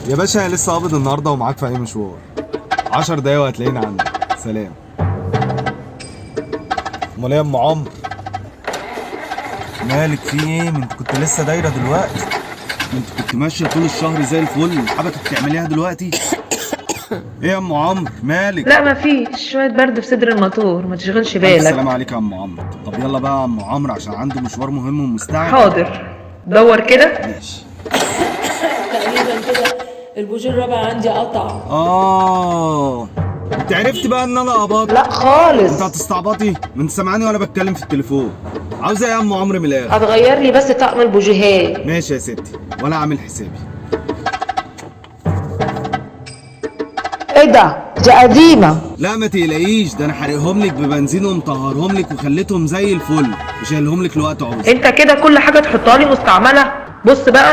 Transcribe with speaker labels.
Speaker 1: يا باشا انا لسه قابض النهارده ومعاك في اي مشوار. 10 دقايق وهتلاقيني عندك. سلام. امال ايه يا ام عمرو؟ مالك في ايه؟ ما انت كنت لسه دايرة دلوقتي، ما انت كنت ماشية طول الشهر زي الفل، حبكت تعمليها دلوقتي؟ ايه يا ام عمرو مالك؟
Speaker 2: لا مفيش، شوية برد في صدر الموتور، ما تشغلش
Speaker 1: الف
Speaker 2: بالك.
Speaker 1: سلام عليك يا ام عمرو. طب يلا بقى يا ام عمرو عشان عندي مشوار مهم ومستعجل.
Speaker 2: حاضر، دور كده.
Speaker 1: ماشي.
Speaker 3: تقريبا كده البوجيه الرابع عندي قطع.
Speaker 1: انت عرفت بقى ان انا قبضت؟
Speaker 2: لا خالص.
Speaker 1: انت هتستعبطي؟ ما انت سامعاني وانا بتكلم في التليفون. عاوزه ايه يا ام عمرو من الاخر؟
Speaker 2: هتغير لي بس طقم البوجيهات.
Speaker 1: ماشي يا ستي، وانا عامل حسابي.
Speaker 2: ايه ده؟ دي قديمة.
Speaker 1: لا ما تقلقيش، ده انا حارقهم لك ببنزين ومطهرهم لك وخليتهم زي الفل وشايلهم لك لوقت عوز.
Speaker 2: انت كده كل حاجة تحطها لي مستعملة. بص بقى.